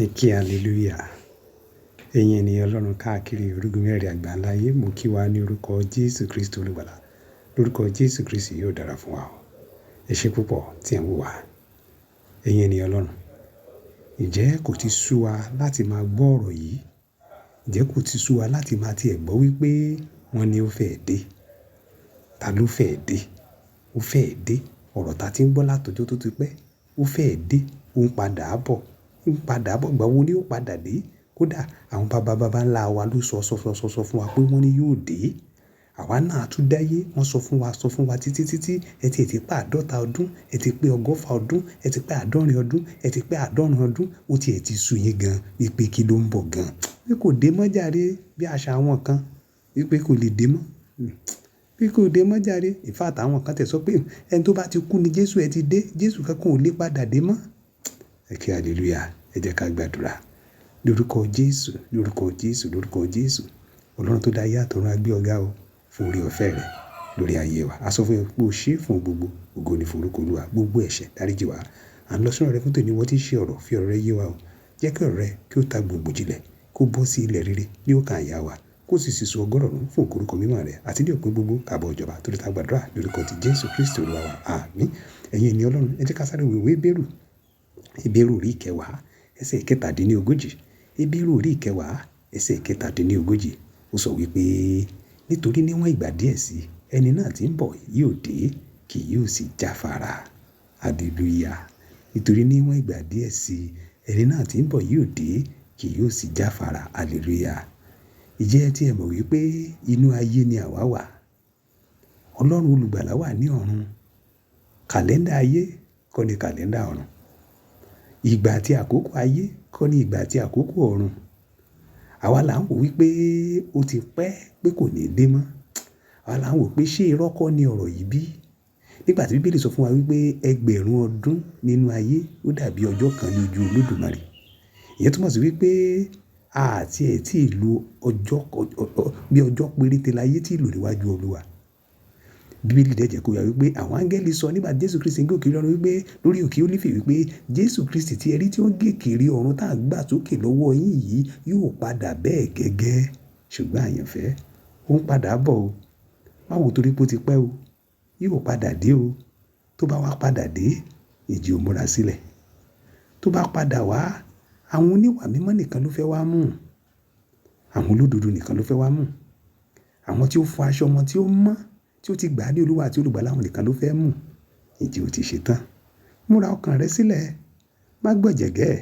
Ẹ ké hallelujah. Ẹ̀yin ènìyàn Ọlọ́run káàkiri orígun mẹ́rẹ̀ẹ̀rin àgbáńlá ayé, mo kí wa ní orúkọ Jésù Kristi Olùgbàlà. Lórúkọ Jésù Kristi yóò dára fún wa o. Ẹ ṣé púpọ̀ tí ẹ̀ ń wò wá. Ẹ̀yin ènìyàn Ọlọ́run, ǹjẹ́ kò ti sú wa láti máa gbọ́ ọ̀rọ̀ yìí? Ǹjẹ́ kò ti sú wa láti máa tiẹ̀ gbọ́ wípé wọ́n ní ó fẹ́ dé? Ta ló fẹ́ dé? Ó fẹ́ dé. Ọ̀rọ̀ ta tí ń gbọ́ látọjọ́ tó ti pẹ́, ó fẹ́ dé, ó ń padà bọ̀, ń padà bọ̀. Ìgbà wo ni ó padà dé? Kódà àwọn bàbá bàbá ńlá wa ló sọ, sọ, sọ, sọ, sọ fún wa pé wọ́n ní yóò dé. Àwa náà tún dáyé, wọ́n sọ fún wa títí, títí. Ẹ ti pé àádọ́ta ọdún, ẹ ti pé ọgọ́fà ọdún, ẹ ti pé àádọ́rin ọdún, ẹ ti pé àádọ́rùn ọdún, ó ti ẹ̀ ti sú yín gan wípé kí ló ń bọ̀ gan. Pé kò dé mọ́ jàre bí àṣà àwọn kan, wípé kò lè dé mọ́. Pé kò dé mọ́ jàre. In fact àwọn kan tẹ̀ sọ pé ẹni tó bá ti kú ni Jésù ẹ ti dé, Jésù kankan ò lè padà dé mọ́. Ẹ ké hallelujah. Ẹ jẹ́ ká gbàdúrà. Lórúkọ Jésù, lórúkọ Jésù, lórúkọ Jésù. Ọlọ́run tó dá ayé àtọ̀run á gbé ọ ga o fún oore ọ̀fẹ́ rẹ̀ lórí ayé wa. A sọ fún ẹ pé o ṣé fún gbogbo, ògo ni fún orúkọ Olúwa, gbogbo ẹ̀ṣẹ̀ dáríjì wá. À ń lọ sínú ọ̀rọ̀ rẹ fún tòní, ìwọ tí ń ṣe ọ̀rọ̀, fi ọ̀rọ̀ rẹ yé wa o. Jẹ́ kí ọ̀rọ̀ rẹ kí ó ta gbòǹgbò jinlẹ̀, kó bọ́ sí ilẹ̀ rere ní ọkàn àyà wa, kó sì síso ọgọ́rọ̀ọ̀rún fún ògo orúkọ mímọ́ rẹ̀ àti ní òpin gbogbo káàbọ̀ ìjọba torí ta gbàdúrà lórúkọ ti Jésù Kristi Olúwa wa. Àmín. Ẹ̀yin ènìyàn Ọlọ́run, ẹ jẹ́ ká sáré wo ìwé Hébérù. Hébérù orí ìkẹwàá, ẹsẹ̀ ìkẹtàdínlógójì. Hébérù orí ìkẹwàá, ẹsẹ̀ ìkẹtàdínlógójì. Ó sọ wípé nítorí níwọ̀n ìgbà díẹ̀ sí, ẹni náà tí ń bọ̀ yóò dé, kì yóò sì jáfara. Hallelujah. Nítorí níwọ̀n ìgbà díẹ̀ sí, ẹni náà tí ń bọ̀ yóò dé, kì yóò sì jáfara. Hallelujah. Ǹjẹ́ ẹ tí ẹ mọ̀ wípé inú ayé ni àwa wà? Ọlọ́run olùgbàlà wà ní ọ̀run. Kàlẹ́ńdà ayé kọ́ ni kàlẹ́ńdà ọ̀run. Ìgbà àti àkókò ayé kọ́ ni ìgbà àti àkókò ọ̀run. Àwa là ń wò wípé ó ti pẹ́ pé kò ní dé mọ́. Àwa là ń wò pé ṣé irọ́ kọ́ ni ọ̀rọ̀ yìí bí? Nígbà tí Bíbélì sọ fún wa wípé ẹgbẹ̀rún ọdún nínú ayé ó dàbí ọjọ́ kan ní ojú Olódùmarè. Ìyẹn túmọ̀ sí wípé a ti ẹ̀ tí ì lo ọjọ́, bí ọjọ́ péréte láyé tí ì lò níwájú Olúwa. Bíbélì dẹ̀ jẹ́ kó yé wa wípé àwọn áńgẹ́lì sọ nígbà tí Jésù Kristi ń gòkè lọ́run wípé lórí òkè Ólífì wípé Jésù Kristi tí ẹ rí tí ó ń gòkè rí ọ̀run tá a gbà sókè lọ́wọ́ yín yìí yóò padà bẹ́ẹ̀ gẹ́gẹ́. Ṣùgbọ́n àyànfẹ́, ó ń padà bọ̀ o. Má wò torí pé ó ti pẹ́ o. Yóò padà dé o. Tó bá wá padà dé, ìjì ò múra sílẹ̀. Tó bá padà wá, àwọn oníwà mímọ́ nìkan ló fẹ́ wá mú. Àwọn olódodo nìkan ló fẹ́ wá mú. Àwọn tí ó fọ aṣọ wọn tí ó mọ́, tí ó ti gbà ní Olúwa àti olùgbàlà wọn nìkan ló fẹ́ mú. Ǹjẹ́ o ti ṣe tán? Múra ọkàn rẹ sílẹ̀. Má gbọ̀jẹ̀gẹ́.